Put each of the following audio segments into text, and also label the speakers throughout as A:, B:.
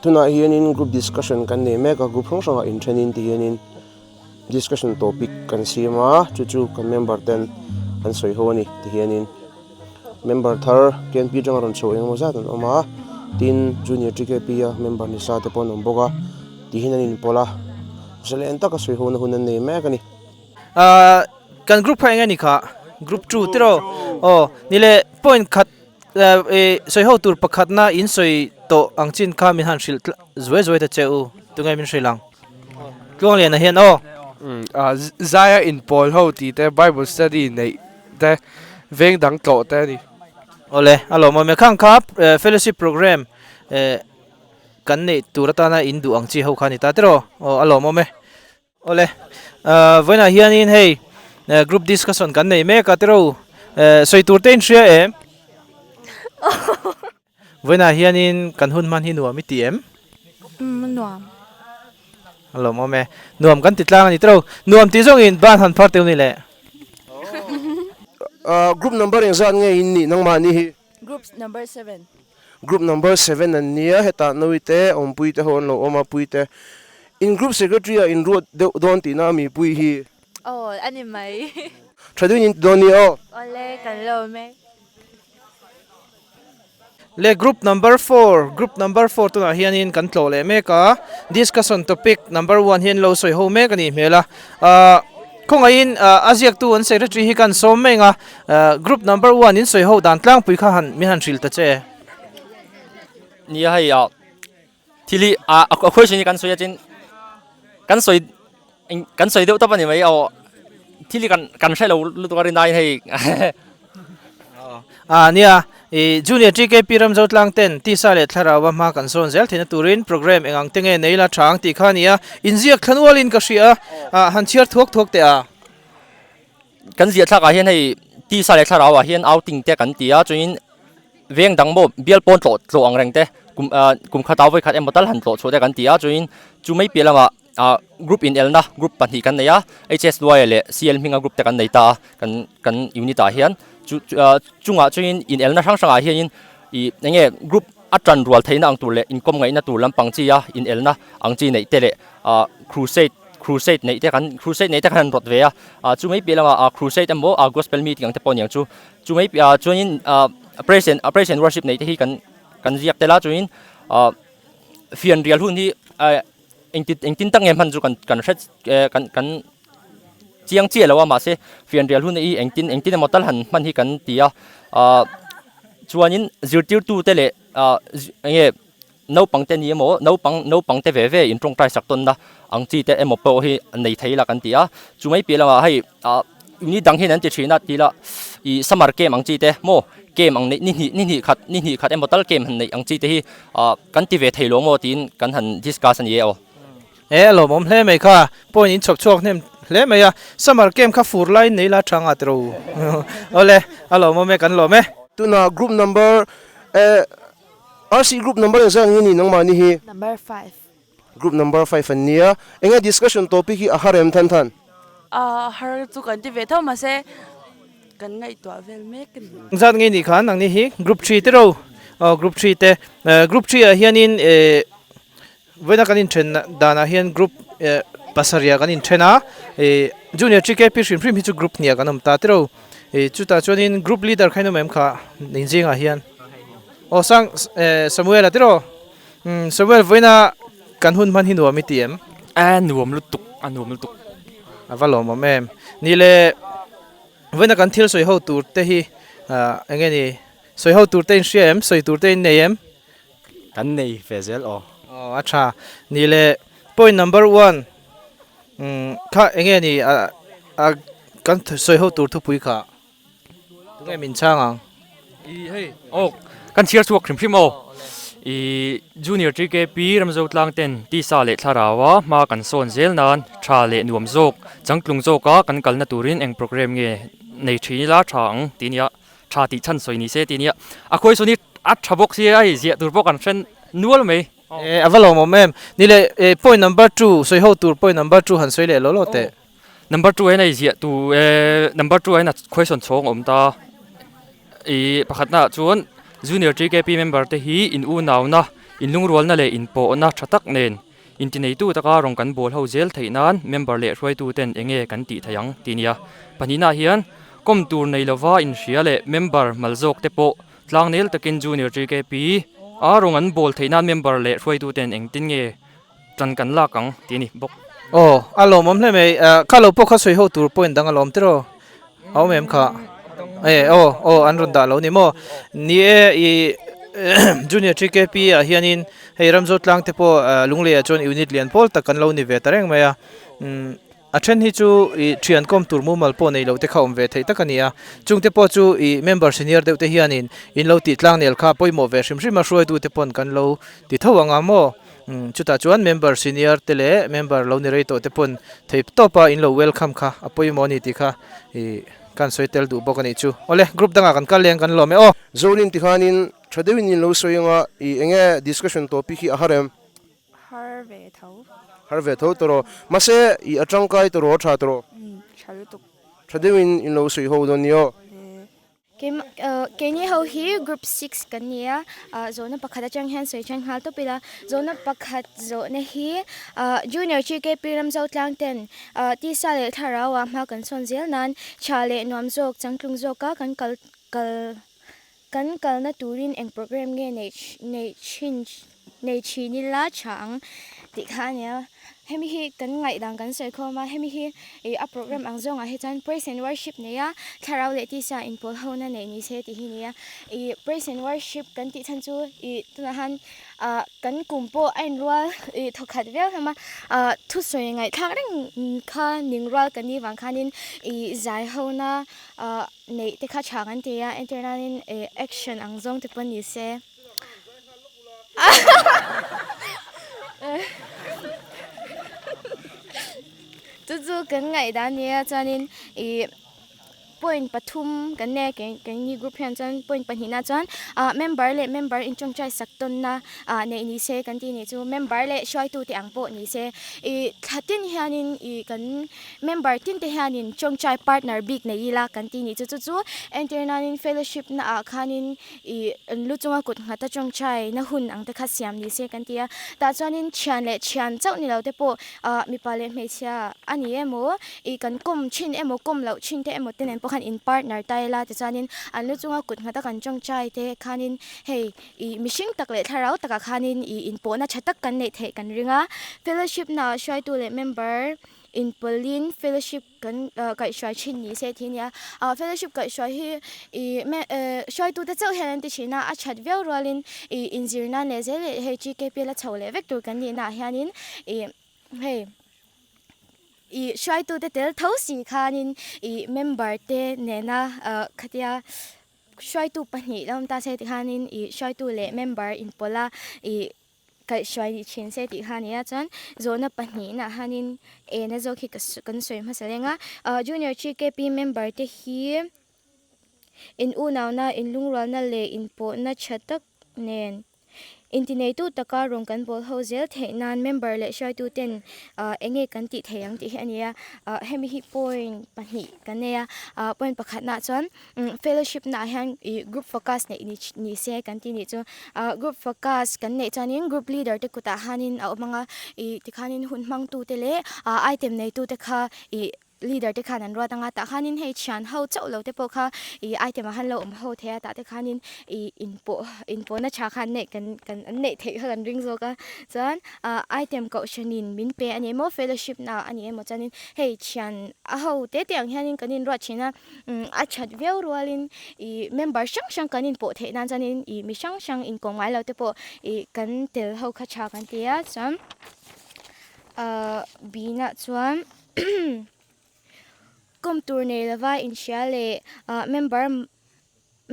A: Tunah hianin group discussion kan nei mek a, group hrang hrangah inthenin ti hianin discussion topic kan siam a, chu chu kan member ten an sawi ho a ni ti hianin member thar KNP atanga rawn chho engemaw zat an awm a, tin junior TKP a member ni sa te pawh an awm bawk a, ti hian an inpawlh a, zalen taka sawi ho na hun an nei mek a ni.
B: Ahh kan group kha eng nge ni kha group 2 tiraw aw ni leh point khat eh sawi ho tur pakhatna in sawi tawh ang chin kha min han hrilh zuai zuai ta che u tunge min hrilh ang Tluangliana hian aw.
C: Ah zaia inpawl ho tih te bible study neih te veng dang tlawh te a ni.
B: Awle a lawmawm e khang kha fellowship program eh kan neih tur atana in duh ang chi ho kha a ni ta tiraw aw a lawmawm e. Awle, vawiinah hianin hei group discussion kan nei mek a tiro sawi tur te in hria em? Vawiinah hianin kan hun hman hi nuam i ti em?
D: Umm nuam.
B: A lawmawm e, nuam kan ti tlang a ni tiro, nuam tih zawngin ban han phar teuh ni le.
A: Group number engzat nge in nih nangmahni hi?
D: Group number 7.
A: Group number 7 an nia, hetah Nawite, Awmpuite ho an lo awm a, Puite. In group secretary ah in ruat deuh dawn tihna a mi Pui hi?
D: Aw, a ni mai.
A: Tha deuhin in ti dawn nia aw.
D: Awle, kan lawm e.
B: Le group number 4, group number 4 tunah hianin kan tlawh leh mek a, discussion topic number 1 hian lo sawi ho mek a nih hmel a. Ahh khawngaihin a ziaktu an secretary hi kan sawm mek a, Group number 1 in sawi ho dan tlangpui kha han min han hrilh ta che.
E: Nia hei ah thil hi a a question hi kan sawi a chin kan sawi kan sawi deuh tawp a ni mai aw thil hi kan kan hre lo lutuk a rin aiin hei
B: Ah nia i junior TKP Ramzo tlang ten tisa leh thlarau a hma kan sawn zel theihna turin program eng ang te nge nei la tha ang tih kha a ni a inziak thlanualin ka hria a han chhiar thuak thuak teh a.
E: Kan ziah thlakah hian hei tisa leh thlarau ah hian outing te kan ti a chuanin veng dang maw bial pawn tlawh tlawh ang reng te kum ah kum khat ah vawikhat emaw tal han tlawh chhuah te kan ti a chuanin chu mai piah lamah ah group inelna group pahnih kan nei a H_S_Y leh C_L hminga group te kan nei ta a kan kan unit ah hian chu ah chungah chuanin inelna hrang hrangah hianin ih eng nge group a tan rual theihna ang tur leh inkawm ngaihna tur lampang chi a inelna ang chi neih te leh ah crusade Crusade neih te kan crusade neih te khan an rawt ve a ah chu mai piah lamah ah crusade emaw ah gospel meeting ang te pawh a ni ang chu chu mai piah ah chuanin ah praise and praise and worship neih te hi kan kan ziak tel a chuanin ah fian rial hun hi ah engti engtin tak nge hman chu kan kan hre kan kan chiang chiah lo a mahse fian rial hun hi engtin engtin emaw tal han hman hi kan ti a ah chuanin zirtirtu te leh ah eng nge. Naupang te ni emaw, naupang naupang te ve ve in tawngtai sak tawnna ang chi te emaw pawh hi nei thei la kan ti a. Chu mai piah lamah hei ah ni dang hian an ti thin a ti la ih summer camp ang chi te maw camp ang neih ni hnih ni hnih khat ni hnih khat emaw tal camp han neih ang chi te hi ah kan ti ve thei lo maw tiin kan han discuss a ni e aw.
B: E a lawmawm hle mai kha, point in chhawp chhuak hnem hle mai a, summer camp kha fur laiin nei la tha nga tiro awle a lawmawm e kan lawm e.
A: Tunah group number eh RC group number engzat nge ni nangmahni hi?
D: Number 5.
A: Group number 5 an nia. Enge discussion topic hi a har em than than?
D: A har chu kan ti ve tho mahse kan ngaihtuah vel mek a ni.
B: Engzat nge ni khan nangni hi group 3 te ro? Aw group 3 te. Group 3 ah hianin eh vawiina kan inthen danah hian group eh pasarih ah kan inthen a. Eh junior TKP hrim hrim hi chu group hniah kan awm ta te ro. Eh chutah chuanin group leader kha in awm em kha inzingah hian? Aw sang eh Samuel a tiraw? Umm Samuel vawiina kan hun hman hi nuam i ti em?
F: A nuam lutuk, a nuam lutuk.
B: A va lawmawm em. Ni le vawiina kan thil sawi ho tur te hi ah eng nge ni sawi ho tur te in hria em? Sawi tur te in nei em?
F: Kan nei ve zel aw.
B: Aw a tha. Ni le point number one umm kha eng nge ni a a kan sawi ho tur thupui kha? Tunge min chhang ang?
F: I hei aw kan chhiar chhuak hrim hrim aw. I Junior TKP Ramzo tlang ten tisa leh thlarau a hma kan sawn zel nan tha leh nuam zawk changtlung zawk a kan kalna turin eng program nge nei thin ila tha ang tih nia tha tih chhan sawi ni se tih nia a khawi sawn hi a tha bawk sia hei ziah tur pawh kan hren nual mai.
B: E a va lawmawm em. Ni leh point number 2 sawi ho tur point number 2 han sawi leh lo lo teh.
F: Number 2 hian hei ziah tu eh number 2 hian a question chhawng a awm ta ih pakhatna ah chuan junior TKP member te hi in unauna Inlungrualna leh inpawhna tha tak nen intineitu taka rawn kan bawl ho zel theih nan member leh hruaituten eng nge kan tih theih ang tih nia. Pahnihnaah hian kawm tur nei lova inhria leh member mal zawk te pawh tlangnel takin Junior TKP a rawn an bawl theih nan member leh hruaituten engtin nge tan kan lak ang tih a ni bawk.
B: Aw, a lawmawm hle mai. Kha lo pawh kha sawi ho tur point dang a lawm tiraw? A awm em kha? E aw aw an rawn dah lo ni maw? Ni e i Junior TKP ah hianin hei Ramzaw tlang te pawh Lungleiah chuan unit lian pawl tak kan lo ni ve ta reng mai a. Umm a then hi chu i thian kawm tur mumal pawh nei lo te kha awm ve theih tak a ni a. Chung te pawh chu i member senior deuh te hianin in lo tih tlang nel kha pawimawh ve hrim hrim a hruaitu te pawn kan lo ti tho ang a maw? Chutah chuan member senior te leh member lo ni rei tawh te pawn thei tawp a in lo welcome kha a pawimawh a ni tih kha ih kan sawi tel duh bawk a nih chu. Awle group dangah kan kal leng kan lawm e aw.
A: Zonin tikhanin tha deuhin in lo sawi anga ih enge discussion topic hi a har em?
D: Har ve tho.
A: Har ve tho tawh rawh. Mahse ih a tangkai tawh rawh a tha tawh rawh.
D: Tha lutuk.
A: Tha deuhin in lo sawi ho dawn nia aw.
G: Keini ho hi group six kan ni a, zawhna pakhat atang hian sawi then nghal tawp ila, zawhna pakhat zawhna hi Junior GKP Ramzo tlang ten tisa leh thlarau ah hma kan sawn zel nan tha leh nuam zawk changtlung zawka kan kal kal kan kalna turin eng program nge neih neih thin nei thin ila tha ang tih kha a nia. Hemi hi kan ngaihdan kan sawi khawm a, hemi hi ih a program ang zawngah hi chuan praise and worship nei a, thlarau leh tisa inpawl hona neih ni se tih hi a ni a. Ih praise and worship kan tih chhan chu ih tunah han ah kan kum pawh a inrual ih thawkhat viau hlawm a, ah thusawi ngaihthlak reng kha ning rual kan nih vang khanin ih zai hona ah neih te kha tha kan ti a, entir nanin ih action ang zawng te pawh ni se. Chu chu kan ngaihdan nia chuanin ih point pathum kan nei a keini group hian chuan point pahnihna chuan ah member leh member intawngtai sak tawnna ah neih ni se kan tih nih chu member leh hruaitu te ang pawh ni se ih thla tin hianin ih kan member tin te hianin tawngtai partner bik nei ila kan tih nih chu chu chu entir nanin fellowship naah khanin Ih an lu chunga kut nghat a tawngtai na hun ang te kha siam ni se kan ti a, tah chuanin thian leh thian chauh ni lo te pawh ah mipa leh hmeichhia a ni emaw ih kan kawm thin emaw kawm loh thin te emaw te nen pawh khan in partner ta ila tichuanin an lu chunga kut nghat a kan tawngtai te khanin hei ih mihring tak leh thlarau takah khanin ih inpawhna tha tak kan neih theih kan ring a, fellowship naah hruaitu leh member inpawlhin fellowship. Kan kaihhruai thin ni se tih a nia. Fellowship kaihhruai hi ih hruaitute chauh hian an ti thin a, a that viau rualin ih inzir nan leh zel leh hei GKP la chho leh vek tur kan nihnaah hianin ih hei ih hruaitute tel tho si khanin ih member te nena khatia hruaitu pahnih la awm ta se tikhanin ih hruaitu leh member inpawlh a ih Kaihhruai ni thin se tih kha a ni a, chuan zawhna pahnihna hanin ena zawk hi kan sawi hmasa reng a, Junior GKP member te hi in unauna, in lungrualna leh inpawhna tha tak nen intineitu taka rawn kan bawl ho zel theih nan member leh hruaitu ten eng nge kan tih thei ang tih hi a ni a, hemi hi point pahnih kan nei a, point pakhatnaah chuan Fellowship naah hian ih group focus neih ni ni se kan tih nih chu ah group focus kan neih chuanin group leader te kutah hianin a awm ang a ih tikhanin hun hmangtu te leh ah item neitu te kha ih leader te khan an ruat ang a tah khanin hei thian ho chauh lo te pawh kha ih item ah han lo awm ho thei a tah te khanin ih inpawh inpawhna tha khan neih kan kan an neih theih kha kan ring zawk a chuan ah item kohhranin min pe a ni emaw fellowship naah a ni emaw chuanin hei thian a ho te te ang hianin kan inruat thin a. A that viau rualin ih member hrang hrang kan inpawh theih nan chuanin ih mi hrang hrang inkawm ngai lo te pawh ih kan tel ho kha tha kan ti a chuan ahh binah chuan kawm tur nei lova inhria leh ah member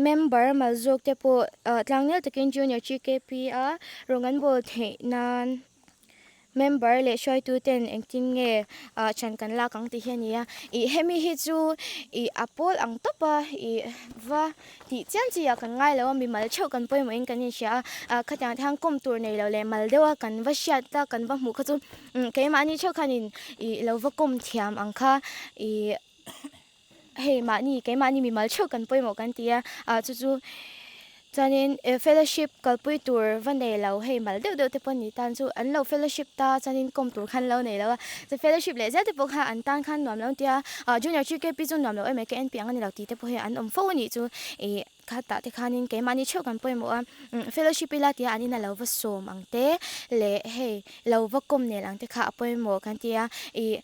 G: member mal zawk te pawh ah tlangnel takin junior GKP a rawn an bawl theih nan. Member leh hruaitu ten engtin nge ah chhan kan lak ang tih hi a ni a, ih hemi hi chu ih a pawl ang tawp a, ih va tih chiam chi ah kan ngai lo a, mimal theuh kan pawimawh in kan inhria a, ah khatiang te khan kawm tur nei lo leh mal deuh a kan va hriat a kan va hmuh kha chu keimahni theuh khanin ih lo va kawm thiam ang kha ih hei mahni keimahni mimal theuh kan pawimawh kan ti a, ah chu chu. Chuanin fellowship kalpui tur va nei lo hei mal deuh deuh te pawh ni tan chu an lo fellowship ta chuanin kawm tur khan lo nei lo a, chu fellowship leh zel te pawh kha an tan khan nuam lo an ti a, ah junior GKP chu nuam lo em mai ka en piang a ni lo tih te pawh hi an awm fo a nih chu ih khatah te khanin keimahni theuh kan pawimawh a, fellowship ila tia an ina lo va sawm ang te leh hei lo va kawm nel ang te kha a pawimawh kan ti a ih.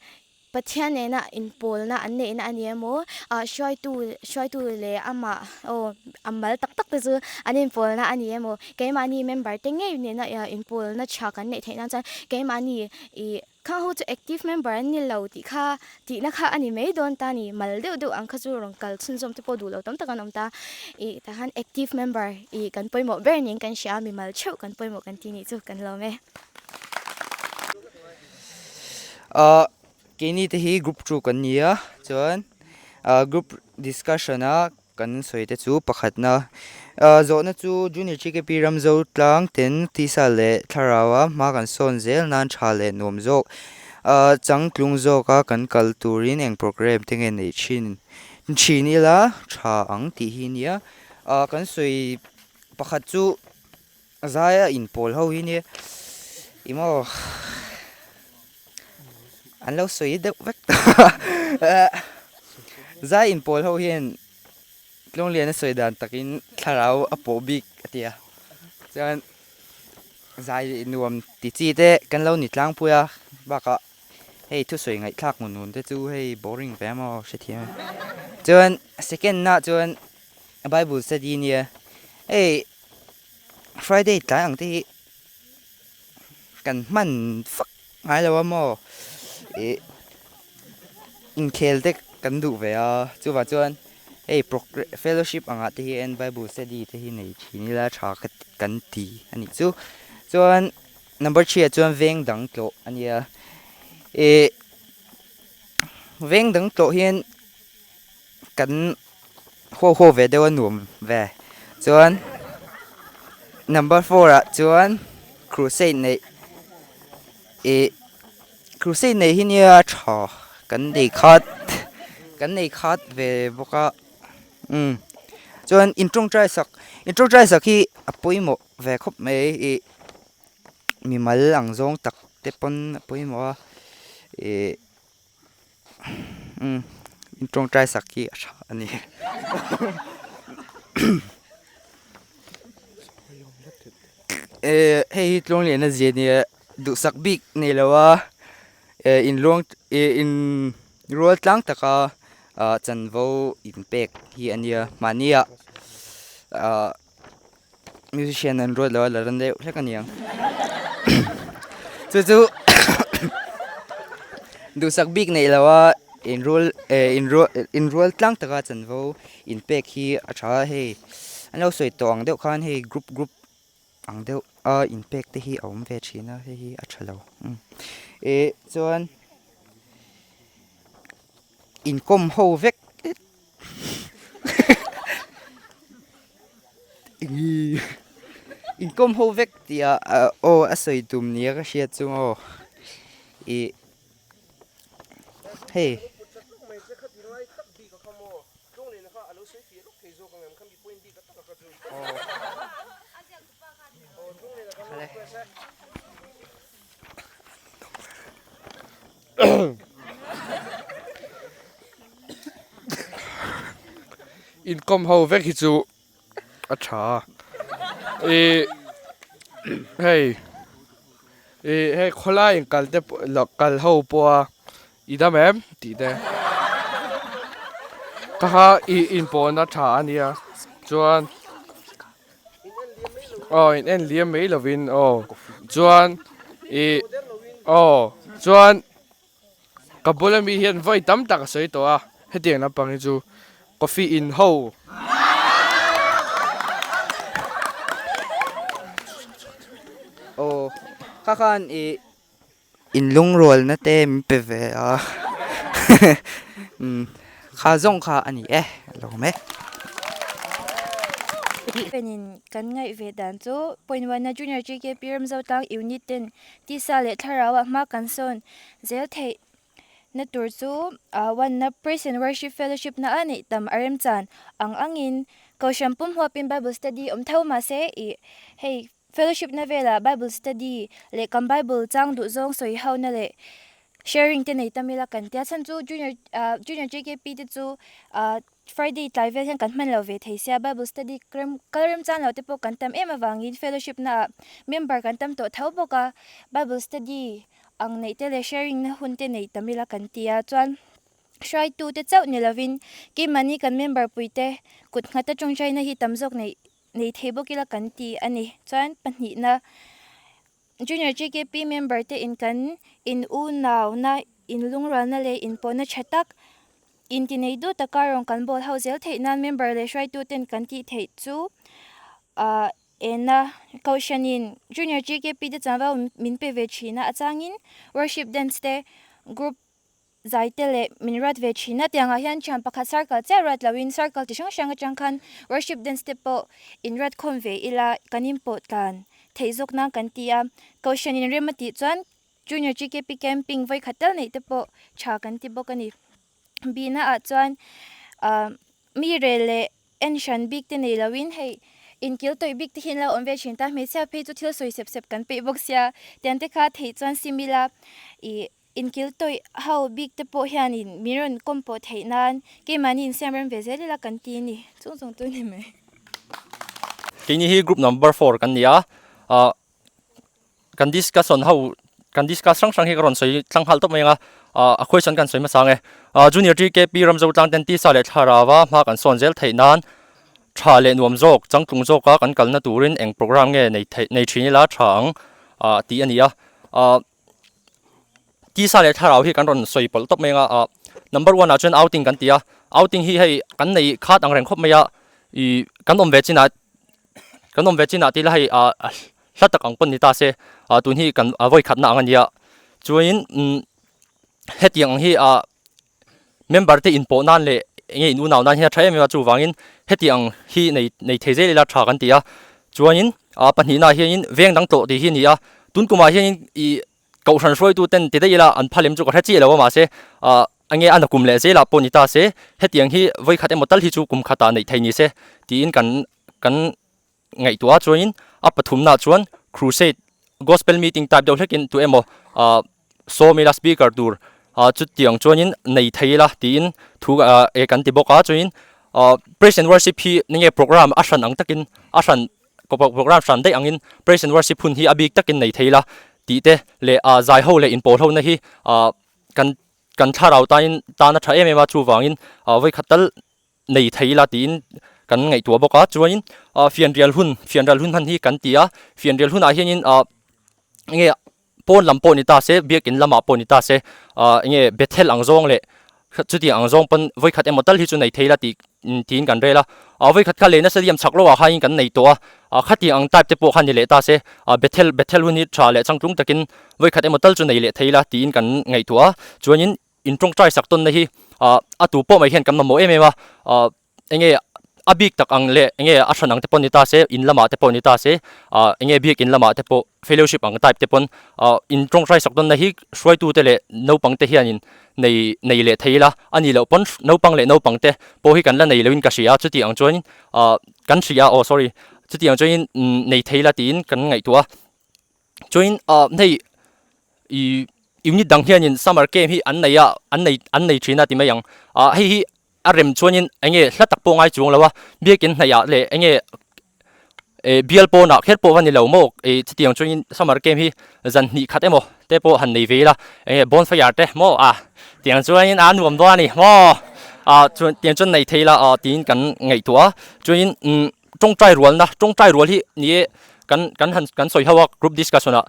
G: Pathian nena inpawlna an neihna a ni emaw, ah hruaitu hruaitu leh amah aw a mal tak tak te chu an inpawlna a ni emaw, keimahni member te ngei nena inpawlna tha kan neih theih nan chuan keimahni ih khang ho chu active member an ni lo tih kha tihna kha a ni mai dawn ta a ni, mal deuh deuh ang kha chu rawn kal chhunzawm te pawh duh lo tam tak an awm ta, ih tah khan active member ih kan pawimawh ber niin kan hria a, mimal theuh kan pawimawh kan tih nih chu kan lawm e.
H: Ahh keini te hi group two kan ni a chuan ahh group discussion a kan sawi te chu pakhatna ahh zawhna chu junior GKP Ramzo tlang ten tisa leh thlarau a hma kan sawn zel nan tha leh nuam zawk ahh changtlung zawk a kan kal turin eng programme te nge neih thin thin ila tha ang tih hi nia ahh kan sawi pakhat chu. Zaia inpawl ho hi nia ih maw an lo sawi deuh vek tawh a zai inpawl ho hian Tluangliana sawi dan takin thlarau a pawh bik a ti a chuan zai nuam ti chi te kan lo ni tlangpui a bakah hei thusawi ngaihthlak ngun ngun te chu hei boring ve maw hrethiam e chuan second nah chuan Bible study nia hei. Friday tlai ang te hi kan hman fak ngai lo a maw ih inkhel te kan duh ve a chuvang chuan hei fellowship angah te hian bible study te hi nei thin ila tha ka kan ti a nih chu chuan number three ah chuan veng dang tlawh a nia ih veng dang tlawh hian. Kan haw haw ve deuh a nuam ve. Chuan number four ah chuan crusade neih ih crusade neih hi nia tha kan nei khat kan nei khat ve bawk a umm chuan in tawngtai sak in tawngtai sak hi a pawimawh ve khawp mai ih mimal ang zawng tak te pawn a pawimawh a ih. Umm in tawngtai sak hi a tha a ni. Eh hei hi Tluangliana zia nia duhsak bik nei lo a eh in luang eh in rual tlang taka ah chanvo inpek hi a nia mahnia ah. Musician an ruat lo a la ran deuh hlek a niang chu chu duhsak bik neih lo a inrual eh inrual inrual tlang taka chanvo inpek hi a tha a hei an lo sawi tawh ang deuh khan hei group group ang deuh a inpek te hi a awm ve thin a hei hi a tha lo eh chuan inkawm ho vek. Inkawm ho vek tih ah aw a sawi tum nia ka hriat chu maw ih hei.
C: Inkawm ho vek hi chu a tha a ih hei ih hei khawlai in kal te pawh lo kal ho pawh a i dam em tih te ka kha ih inpawhna tha a nia chuan aw in en liam mai lovin aw chuan ih aw chuan ka bula mi hian vawi tam tak a sawi tawh a hetiang lampang hi chu coffee in ho.
H: Aw kha khan ih In lungrualna te min pe ve a kha zawng kha a ni e a lawm e.
I: Penin kan ngaih ve dan chu point one na Junior GKP Ramzotlang Unit ten tisa leh thlarau ah hma kan sawn zel theih na tur chu one na Praise and Worship Fellowship na a neih tam a remchan ang angin. Kohhran pum huapin Bible study awm tho mahse ih hei fellowship na velah Bible study leh kan Bible chang duh zawng sawi ho na leh sharing te nei tam ila kan tia chhan chu junior ah junior JKP te chu ah Friday tlai vel hian kan hman lo ve thei sia Bible study rem kal rem chan lo te pawh kan tam em avangin fellowship na ah member kan tam tawh tho bawk a Bible study ang neih te leh sharing na hun te nei tam ila kan tia chuan. Hruaitute chauh ni lovin keimahni kan member puite kut nghata tawngtaina hi tam zawk neih nei thei bawk ila kan ti a ni. Chuan pahnihna Junior GKP member te in kan in unauna, in lungrualna leh in pawhna tha tak in ti nei duh taka rawn kan bawl ho zel theih nan member leh hruaituten kan tih theih chu ah ena Kohhranin Junior GKP te chanvo min pe ve thin a, a changin worship dance te group Zaite leh min ruat ve thin a, tiangah hian thian pakhat circle chiah ruat loin circle ti hrang hrang atang khan worship dance te pawh in ruat khawm ve ila kan inpawh tlan theih zawk nan kan ti a, Kohhran in rem a tih chuan Junior GKP camping vawi khat tal neih te pawh tha kan ti bawk a ni. Bihna ah chuan ah mi rel leh en hran bik te nei loin hei inkil tawih bik te hi an lo awm ve thin ta, hmeichhia phei chu thil sawi sep sep kan peih bawk sia, tiang te kha theih chuan sim ila ih Inkil tawih ho bik te pawh hianin min rawn kawm pawh theih nan keimahni insiam rem ve zel ila kan ti a ni. Chung chung tu ni mai.
E: Keini hi group number four kan ni a, ah kan discussion ho kan discuss hrang hrang hi ka rawn sawi tlang nghal tawp mai ang a, ah a question kan sawi hmasa ang e. Ah junior TKP Ramzo tlang ten tisa leh thlarau a hma kan sawn zel theih nan tha leh nuam zawk changtlung zawka kan kalna turin eng program nge nei theih nei thin ila tha ang ah tih a ni a, ah. Tisa leh thlarau hi kan rawn sawi pawlh tawp mai ang a, ah number one ah chuan outing kan ti a, outing hi hei kan nei khat ang reng khawp mai a, ih kan awm ve chinah kan awm ve chinah tila hei ah hla tak ang pawn ni ta se, ah tun hi kan vawi khatna ang a nia, chuanin umm hetiang ang hi ah member te inpawh nan leh enge in unau nan hian a tha em em a, chuvangin hetiang hi nei nei thei zel ila tha kan ti a, chuanin ah pahnihna ah hianin veng dang tlawh tih hi a ni a, tun kumah hianin ih kohhran hruaitu ten ti daih ila an phalem chu ka hre chiah lo a mahse ah enge a nakum leh zelah pawh ni ta se hetiang hi vawikhat emaw tal hi chu kum khatah neih thei ni se tiin kan kan ngaihtuah a chuanin a pathumnaah chuan crusade gospel meeting type deuh hlekin tu emaw ah sawm ila speaker tur ah chutiang chuanin nei thei ila tiin thu ah e kan ti bawk a chuanin ah praise and worship hi enge program a hran ang takin a hran program hran daih angin praise and worship hun hi a bik takin nei thei ila tih te leh ah zai ho leh inpawl ho na hi ah kan kan thlarau tain tan a tha em em a chuvangin ah vawikhat tal nei thei ila tiin kan ngaihtuah bawk a chuanin ah fianrial hun fianrial hun hman hi kan ti a fianrial hunah hianin ah enge pawn lam pawh ni ta se biakin lamah pawh ni ta se ah enge bethel ang zawng leh chutiang ang zawng pawn vawikhat emaw tal hi chu nei thei ila tih tiin kan rel a ah vawikhat kha lehna stadium chhak lohah khanin kan nei tawh a ah khatiang ang type te pawh kha ni leh ta se ah bethel bethel hun hi tha leh changtlung takin vawikhat emaw tal chu nei leh thei ila tiin kan ngaihtuah a chuanin In tawngtai sak tawnna hi ah a tu pawh mai hian kan mamawh em em a, ah enge a bik tak ang leh enge a hran ang te pawh ni ta se, in lamah te pawh ni ta se, ah enge biakin lamah te pawh fellowship ang type te pawn ah in tawngtai sak tawnna hi hruaitu te leh naupang te hianin nei nei leh thei ila a nih loh pawn naupang leh naupang te pawh hi kan la nei loin ka hria a chutiang chuan ah kan hria aw sorry chutiang chuanin nei thei ila tiin kan ngaihtuah a. Chuanin ah hei ih unit dang hianin summer camp hi an nei a an nei an nei thin a ti mai ang ah hei hi a rem chuanin eng nge hla tak pawh ngai chuang lo a biakin hnaih ah leh eng nge eh bial pawnah kher pawh va ni lo maw ih chutiang chuanin summer camp hi zan hnih khat emaw te pawh han nei ve ila eng nge bonfire te maw ah tiang chuanin a nuam dawn a ni maw ah chuan tiang chuan nei thei ila ah tiin kan ngaihtuah a chuanin umm tawngtai rualna tawngtai rual hi ni e kan kan han kan sawi ho a group discussion ah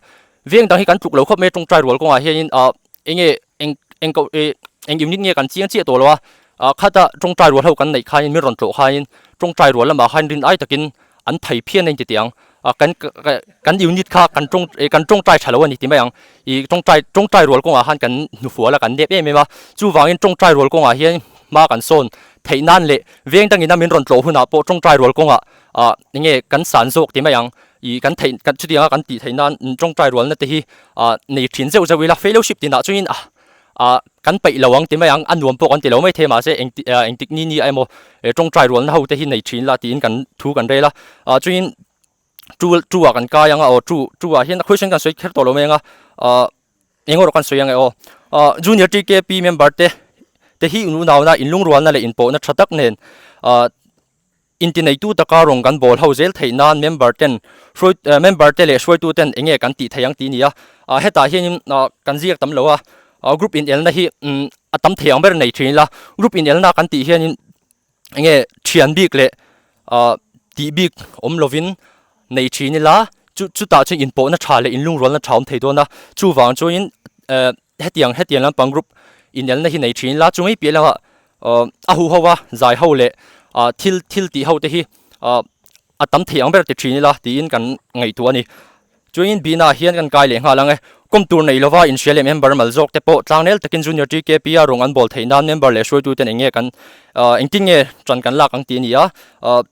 E: veng dang hi kan tluk lo khawp mai a tawngtai rual kawngah hianin ah enge eng eng koh eh eng unit nge kan chiang chiah tawh lo a ah khata tawngtai rual ho kan neih khanin min rawn tlawh khanin tawngtai rual lamah khan rin ai takin an thei phian a inti teh ang ah kan kan unit kha kan tawng eh kan tawngtai tha lo a ni ti mai ang ih tawngtai tawngtai rual kawngah khan kan hnufual a kan nep em em a chuvangin tawngtai rual kawngah hian hma kan sawn theih nan leh veng dangin a min rawn tlawh hunah pawh tawngtai rual kawngah ah enge kan san zawk ti mai ang ih kan theih kan chutianga kan tih theih nan tawngtai rualna te hi ah nei thin zeuh zeuh ila fellowship tinah chuanin ah. ah kan peih lo ang ti mai ang a nuam pawh kan ti lo mai thei mahse engti ah engtik ni ni ah emaw tawngtai rualna ho te hi nei thin la tiin kan thu kan rel a ah chuanin chu chu ah kan kai ang a aw chu chu ah hian a khawisawn kan sawi kher tawh lo mai ang a ah eng erawh kan sawi ang e aw ah junior TKP member te te hi inunau na inlungrualna leh inpawhna tha tak nen ah Intineitu taka rawn kan bawl ho zel theih nan member ten hruai member te leh hruaitu ten enge kan tih theih ang tih a ni a, ah hetah hianin ah kan ziak tam lo a, ah group inelna hi umm a tam thei ang ber nei thin ila, group inelna kan tih hianin enge thian bik leh ah tih bik awm lovin nei thin ila chu chutah chuan inpawhna tha leh inlungrualna tha awm thei dawn a, chuvang chuanin eh hetiang hetiang lampang group inelna hi nei thin ila chungei piah lamah a huh ho a zai ho leh ah thil thil tih ho te hi ah a tam thei ang ber ti thin ila tiin kan ngaihtuah a ni chuanin bina hian kan kai leh nghal ang e kawm tur nei lova inhria leh member mal zawk te pawh tlangnel takin junior TKP a rawng an bawl theih nan member leh hruaitu ten eng nge kan ah engtin nge tan kan lak ang tih a ni a ah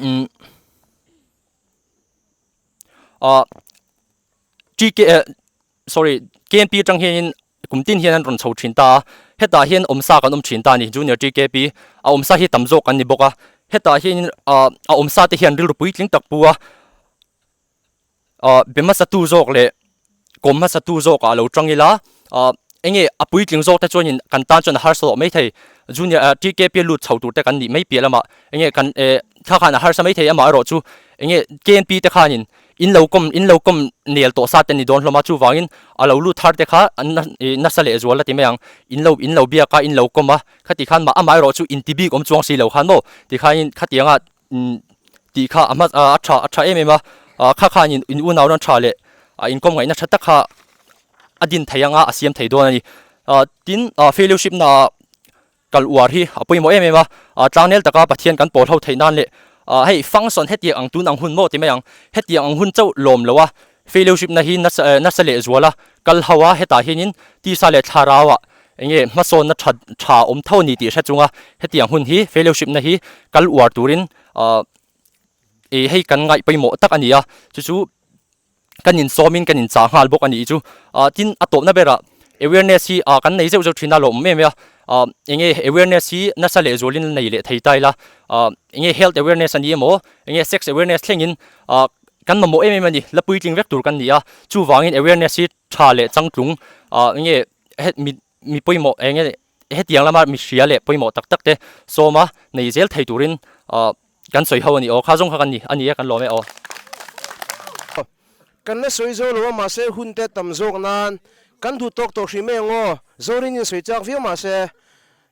E: umm ah TK eh sorry KNP atang hianin kum tin hian an rawn chho thin ta a, hetah hian awmsa kan awm thin ta a ni, Junior TKP a awmsa hi tam zawk an ni bawk a, hetah hianin ah a awmsa te hian rilru puitling tak pu a, ah be hmasa tu zawk leh kawm hmasa tu zawk ah lo tang ila ah enge a puitling zawk te chuanin kan tan chuan a harsa tawh maithei, Junior ah TKP a lut chho tur te kan nih mai piah lamah enge kan eh thla khan a harsa maithei amaherawh chu enge KNP te khanin In lo kawm, in lo kawm nel tawh sa te ni dawn hlawm a, chuvangin a lo lut thar te kha an nasa leh zual a ti mai ang. In lo, in lo biak a, in lo kawm a, khati khan mah amaherawh chu inti bik awm chuang si lo khan maw tikhain khatianga tih kha a hma a tha a tha em em a, kha khanin in unau ran tha leh inkawm ngaihna tha tak kha a din thei anga a siam thei dawn a ni. Tin, fellowship naah Kal uar hi a pawimawh em em a, tlangnel taka Pathian kan pawl ho theih nan leh hei function hetiang ang tun ang hun maw ti mai ang, hetiang ang hun chauh lawm lo a, fellowship na hi nasa nasa leh zual a, kal ho a hetah hianin tisa leh thlarau ah enge hmasawnna tha tha awm tho a ni tih hre chunga hetiang hun hi fellowship na hi kal uar turin ih hei kan ngaih pawimawh tak a ni a, chu chu kan insawmin kan inchah nghal bawk a nih chu. Ah tin a tawpna berah awareness hi ah kan nei zeuh zeuh thin a lawm em em a, ah enge awareness hi nasa leh zualin nei leh thei ta ila, ah enge health awareness a ni emaw enge sex awareness thlengin ah kan mamawh em em a ni, la puitling vek tur kan ni a, chuvangin awareness hi tha leh changtlung ah enge mi mi pawimawh enge hetiang lama mi hria leh pawimawh tak tak te sawma nei zel thei turin ah Kan sawi ho a ni aw, kha zawng kha kan ni a ni e, kan lawm e aw.
A: Kan la sawi zo lo a mahse hun te tam zawk nan kan duh tawk tawh hrim em aw, Zorin in sawi chak viau mahse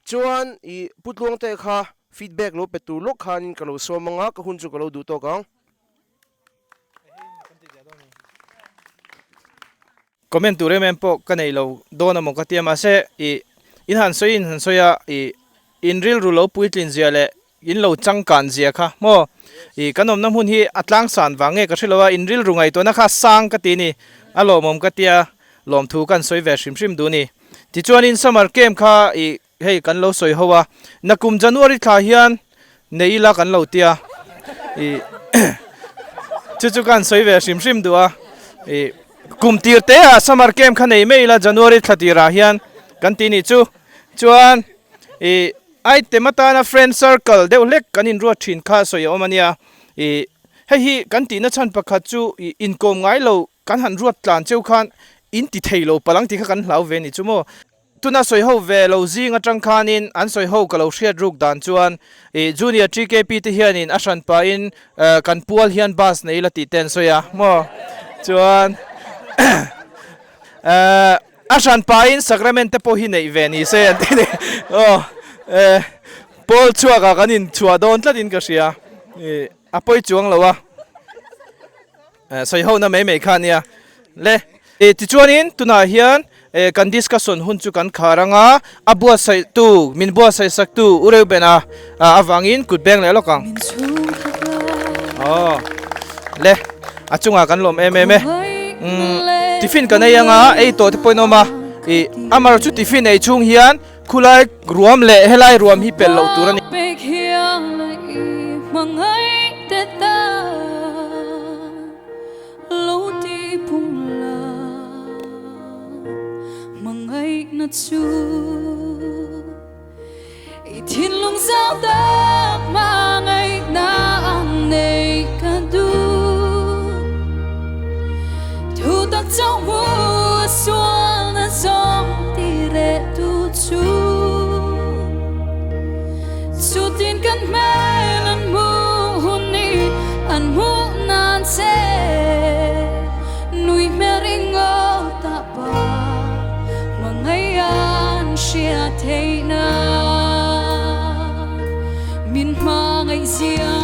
A: chuan i Pu Tluang te kha feedback lo pe tur lawk khanin ka lo sawm anga ka hun chu ka lo duh tawk ang.
B: Comment tur em em pawh ka nei lo dawn amaw ka tia mahse ih in han sawi in han sawi a ih in rilru lo puitlin zia leh in lo changkan zia kha maw ih kan awmna hmun hi a tlang san vang nge ka hre lo a in rilru ngaihtuahna kha sang ka ti ni a lawmawm ka tia lawmthu ka han sawi ve hrim hrim duh a ni tichuanin summer camp kha ih Hei kan lo sawi ho a, nakum January thla hian nei ila kan lo tia i chu chu kan sawi ve hrim hrim duh a, i kum tir te ah summer camp kha nei mai ila January thla tirah hian kan ti nih chu, chuan i item atana friend circle deuh hlek kan inruat thin kha sawi a awm a nia, i hei hi kan tihna chhan pakhat chu i inkawm ngai lo kan han ruat tlan cheu khan in ti thei lo palang tih kha kan hlau ve ni chu maw. Tuna sawi ho ve lo zing atang khanin an sawi ho ka lo hriat ruk dan chuan ih Junior TKP te hianin a hran pahin kan pual hian bus nei ila tih te an sawi a maw chuan a hran pahin sacrament te pawh hi neih ve ni se an ti ni aw pawl chhuakah kan inchhuah dawn tlatin ka hria ih a pawi chuang lo a. Sawi ho na mai mai kha ania le. Tichuanin tunah hian kan discussion hun chu kan khar anga a buatsaih tu min buatsaih sak tu U Reubena avangin kut beng leh lawk ang. Aw le a chungah kan lawm em em e. Tiffin kan ei anga ei tawh te pawhin a awm a ih amaherawh chu tiffin ei chhung hian khulai ruam leh helai ruam hi pelh loh tur a ni.
J: chu I thinlung zau tak hmangaihna ang nei ka duh Thu tak chauh hmu a sualna zawng ti reh tu chu Chutin kan hmel an hmuh hun ni an hmuh nan che Nui hmel ringawt ah pa hmangaih an hriat theih nan Min hmangaih zia.